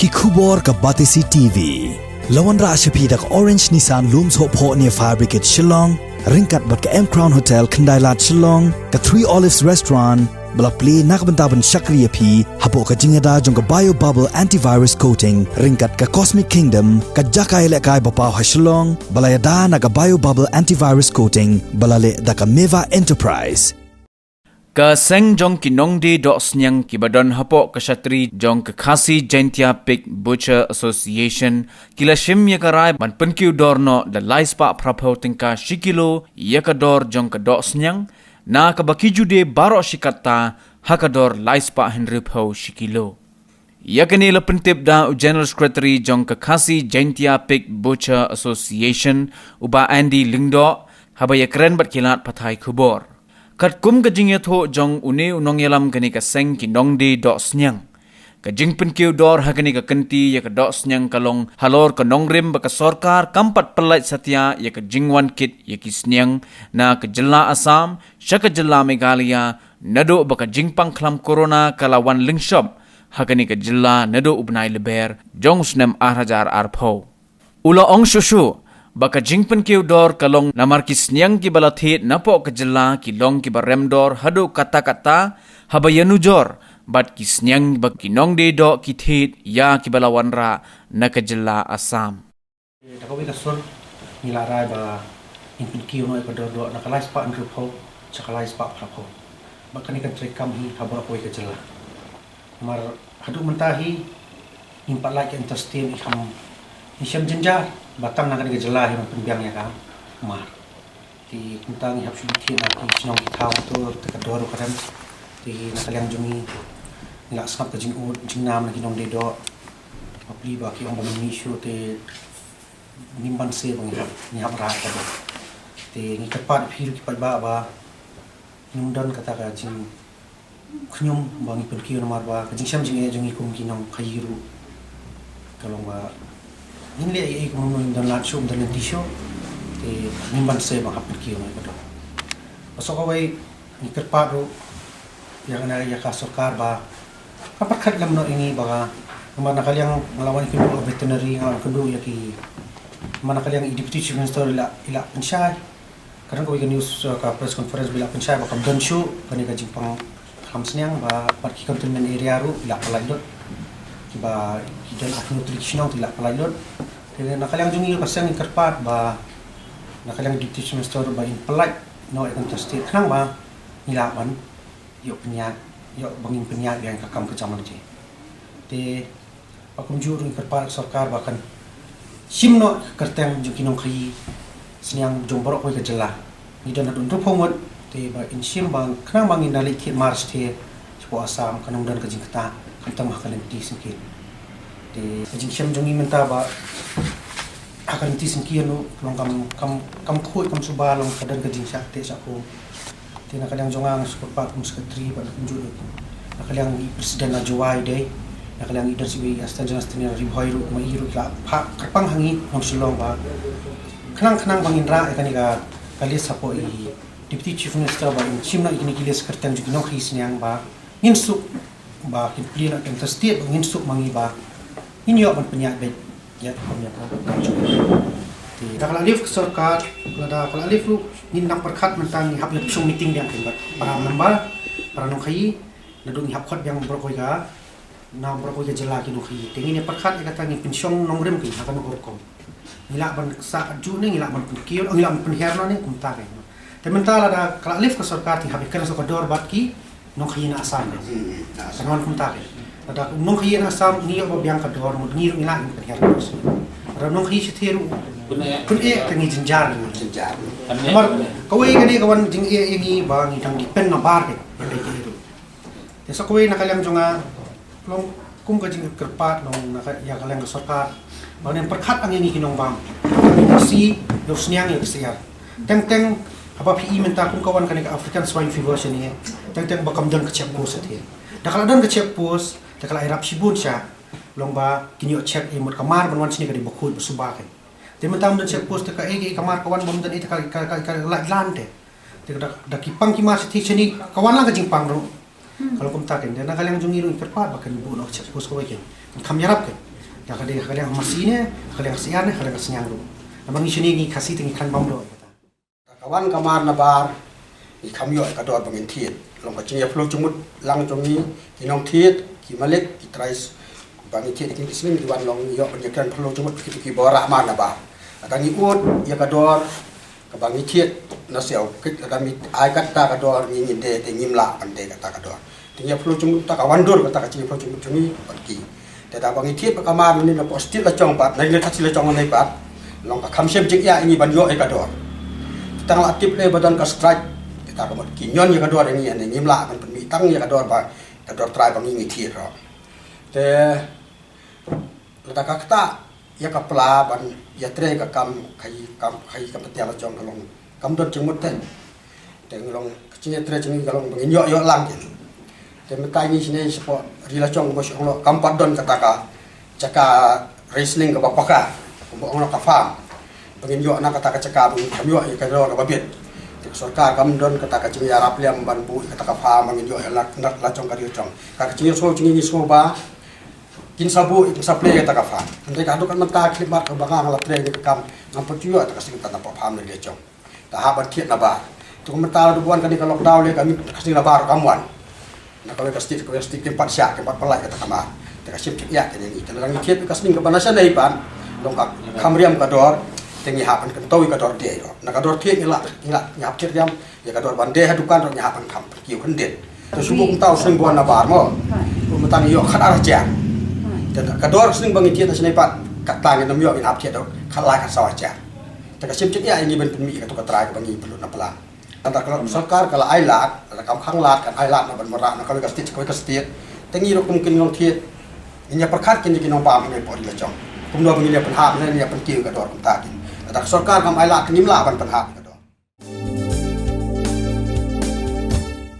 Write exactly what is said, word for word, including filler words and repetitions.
Ki khubor ka Batesi T V. La wanrah sha phi da ka Orange Nissan Lum Sohphoh near Fire Brigade Shillong, ryngkat bad ka M Crown Hotel Khyndailad Shillong, ka Three Olives Restaurant, ba la plie na ka bynta ban shakri ïa phi hapoh ka jingïada jong ka Bio Bubble Antivirus Coating, ryngkat ka Cosmic Kingdom, ka jaka ïalehkai ba paw ha Shillong, ba la ïada na ka Bio Bubble Antivirus Coating, ba la leh da ka Meva Enterprise. Ka seng jong ki nongdie doh sniang kiba don hapoh ka shatri jong ka Khasi Jaintia Pig Butcher Association ki la shim ïa ka rai ban pynkiew dor noh da lai spah phraphew tyngka shi kilo ïa ka dor jong ka doh sniang, na kaba ki ju die baroh shi katta ha ka dor lai spah hynriewphew shi kilo. Ïa kane la pyntip da u General Secretary jong ka Khasi Jaintia Pig Butcher Association, u Bah Andy Lyngdoh, haba ïakren bad ki lad pathai khubor. Katkum ka jingïathuh jong une u nongïalam kane ka seng ki nongdie doh sniang, ka jingpynkiew dor ha kane ka kynti ïa ka doh sniang ka long halor ka nongrim ba ka sorkar kam pat pyllait satia ïa ka jingwan kit ïa ki sniang na ka jylla Assam sha ka jylla Meghalaya, naduh ba ka jingpang khlam corona ka la wan lyngshop ha kane ka jylla naduh u bnai Lber jong u snem ar hajar arphew. U la ong shuh shuh ba ka jingpynkiew dor ka long namar ki sniang kiba la thied napoh ka jylla ki long kiba rem dor haduh katta katta, haba ïanujor bad ki sniang ba ki nongdie doh ki thied ïa kiba la wanrah na ka jylla Assam. Da kawei ka sur ngi la rai ba ngin pynkiew noh ïa ka dor doh na ka lai spah hynriewphew sha ka lai spah phraphew. Bad kane kan treikam hi ha baroh kawei ka jylla. Namar haduh mynta hi ngim pat lait ka interstate, i kham, i shem jynjar ba tang na kane ka jylla hi ban pynbiang ïa ka mar. Te kumta ngi hap shu thied na ki shnong ki thaw to te ka dor ruh ka rem. Te na ka liang jong ngi ngi la sngap ka jingud jingnam na ki nongdie doh. Bapli ba ki ong ba ngim mih shuh te ngim banse ba ngi hap, ngi hap rah ka dor. Te ngi kyrpad ïa phi ruh ki paidbah ba ngim don kata ka jingkhñium ba ngi pynkiew namar ba ka jingshem jingeh jong ngi kum ki nongkhaïi ruh ka long ba ngin leh ei ei kum ngim don lad shuh, ngim don lynti shuh. Te ngim banse ba hap pynkiew noh ïa ka dor. Ba shu kawei ngi kyrpad ruh ïa ka, ïa ka sorkar ba ka pyrkhat lem noh ïa ngi ba ka, namar na ka liang nga la wan ïakynduh veterinary, nga la wan ïakynduh ïa ki, namar na ka liang i Deputy Chief Minister i la, i la pynshai. Ka don kawei ka news, uh, ka press conference ba i la pynshai ba kam don shuh kane ka jingpang khlam sniang ba bad ki containment area ruh i la pyllait lut. Kiba ki don arphew hynriew tylli ki shnong te i la pyllait lut. Te na ka liang jong ngi ka seng ngi kyrpad ba na ka liang Deputy Chief Minister ba in pyllait noh ïa ka interstate khnang ba ngi lah ban ïoh pynïaid, ïoh ba ngin pynïaid ïa ka kam ka jam lynti. Te ba kumjuh ruh ngi kyrpad ïa ka sorkar ba kan shim noh ka kyrteng jong ki nongkhaïi sniang jong baroh kawei ka jylla. Ngi don haduh hynriewphew ngut, te ba in shim ba khnang ba ngin da leit thied mar shatei shapoh Assam kan ym don ka jingktah khamtam ha ka lynti syngkien. Te ka jingshem jong ngi mynta ba ha ka lynti syngkien ruh long kam, kam, kam khuid kam suba, long ka don ka jingshah teh shah kum. Te na ka liang jong nga nga sngewkyrpad kum secretary bad na kumjuh ruh na ka liang i president la Jowai dei, na ka liang i don shuh i Assistant General Secretary Ri Bhoi ruh, ma i ruh la phah kyrpang ha ngi nong Shillong ba khnang khnang ba ngin rah ïa kane ka, ka list hapoh i Deputy Chief Minister ba in shim noh ïa kine ki list kyrteng jong ki nongkhaïi sniang ba ngin suk ba kin plie noh ka interstate ba ngin suk ma ngi ba ngin ïoh ban pynïaid beit ïa ka kam ïa ka kam jong ngi. Te da ka la lift ka sorkar, lada ka la lift ruh ngin nang pyrkhat mynta ngi hap ïa pynshong meeting biang kein bad para member, para nongkhaïi, naduh ngi hap khot biang baroh kawei ka, na baroh kawei ka jylla ki nongkhaïi. Te ngin ïa pyrkhat ïa kata, ngin pynshong nongrim kein ha kano ka rukom. Ngi lah ban sah juh ne, ngi lah ban pynkiew, ngi lah ban pynhiar noh ne, kumta kein. Te mynta lada ka la lift ka sorkar te ngi hap ïakren shuh ka dor bad ki nongkhaïi na Assam kein. Hmm, na Assam. Kan wan kumta kein. Lada nongkhaïi na Assam ngi ïoh ba biang ka dor, mut ngi ruh ngi lah ban pynhiar ka dor shuh. Lada nongkhaïi shatei ruh pyneh, pyneh ka ngi jynjar. Jynjar. Namar kawei kane ka wan jingeh ïa ngi ba ngi dang depend na bar kein. Te sa kawei na ka liang jong nga, long kum ka jingkyrpad long na ka, ïa ka liang ka sorkar ba ngin pyrkhat ang ïa ngi ki nongbam, ïa u sniang ïa u ksiar. Teng teng haba phi i mynta kum ka wan kane ka African Swine Fever shane, teng teng ba kam don ka check post shatei. Da ka la don ka check post te ka la ïarap shibun sha, long ba kin ïoh check ïa mut ka mar ban wan shane ka dei ba khuid ba suba kein. Te mynta ym don check post te kaei kaei ka mar ka wan ba ym don ei te ka, ka, ka, ka lait lan te. Te da, da ki pang ki mar shatei shane ka wan lang ka jingpang ruh. Hmm. Ka long kumta kein, te na ka liang jong ngi ruh ngi kyrpad ba kan buh noh ka check post kawei kein. Kan kham ïarap kein. Ka dei ka dei masi ne, ka dei ka sian ne, ka dei ka sniang ruh. Naba ngi shini ngi Khasi te ngi khlaiñ bam doh ïa kata. Ka wan ka mar na bar, ngi kham ïoh ïa ka dor ba ngin thied. Long ka jingïaphloo jingmut lang jong ngi, ki nongthied, ki malik, ki trai ba ngi thied ïa ki sngi, ngi wan long ïoh ban ïakren phloo jingmut ki ki ba rah mar na bar. Lada ngi ud ïa ka dor kaba ngi thied na siaw, kit lada ngi ai kata ka dor ngi ngin de, te ngim lah ban de kata ka dor. Te ngi ïaphloo jingmut, kata ka wan dur kata ka jingïaphloo jingmut jong ngi bad ki. Te da ba ngi thied ba ka mar ngi na poh state la jong pat, na ngi ka state la jong ne pat. Long ka kham shem jingïa ïa ngi ban ïoh ïa ka dor. Te tang la tip le ba don ka strike, te ta ka mut ki ñion ïa ka dor ïa ngi, ïa ngi ngim lah ban pynmih tang ïa ka dor ba, ka dor trai ba ngi ngi thied ruh. Te lada ka ktah ïa ka pla ban ïatrei ka kam khaïi, kam khaïi kam pyntiang la jong ka long kam don jingmut te. Te ngi long ka jingïatrei jong ngi ka long ba ngin ïoh ïoh lang kin. Te mynta ngi shane shapoh ri la jong ba shong lo kam pat don kata ka jaka rationing kaba paka, kumba ong lo ka farm. Ba ngin ïoh na kata ka jaka ba ngin kham ïoh ïa ka dor kaba bit. Te ka sorkar kam don kata ka jingïarap liam ban buh ïa kata ka farm ba ngin ïoh ïa la, la, la jong ka ri la jong. Ka, ka jingïasngew jong ngi ngi sngew ba kin sa buh, kin sa plie ïa kata ka farm. Hynrei ka haduh ka mynta khlem mat kaba nga nga la trei ïa ka kam, ngam pat ju ïoh ïa kata ka sting tang na poh farm na ri la jong. Te hap ban thied na bar. Te kumta la dang wan kane ka lockdown lei ka mih ka sting na bar kam wan. Na kawei ka state, kawei ka state kim pat shah, kim pat pynlait kata ka mar. Te ka shim thied ïa kane ngi. Te lada ngi thied ka sting kaba na shane pat, long ka kham riam ka dor, te ngi hap ban kyntoh ïa ka dor de ïa. Na ka dor thied ngi lah, ngi lah, ngi hap thied riam ïa ka dor ban de ha dukan ruh ngi hap ban kham kiew khyndiat. Te shu kumta u seng bun na bar mo. Kumta ngi ïoh khat ar hajar. Te ka dor seng ba ngi thied na shane pat, kata ngin ym ïoh, ngin hap thied khat lai khat saw hajar. Te ka shim thied ïa ngi ban pynmih ïa katu ka trai kaba ngi pynlut na pla. Kata ka sorkar ka la ai lad, la kam khang lad, kan ai lad na ban marah na kawei ka state, kawei ka state. Te ngi ruh kum ki nongthied, ngin ïa pyrkhat kin ïa ki nongbam ne por ri la jong. Kumno ba ngin ïa pynhap ne ïa pynkiew ka dor kumta kin. Kata ka sorkar kam ai lad, ngim lah ban pynhap.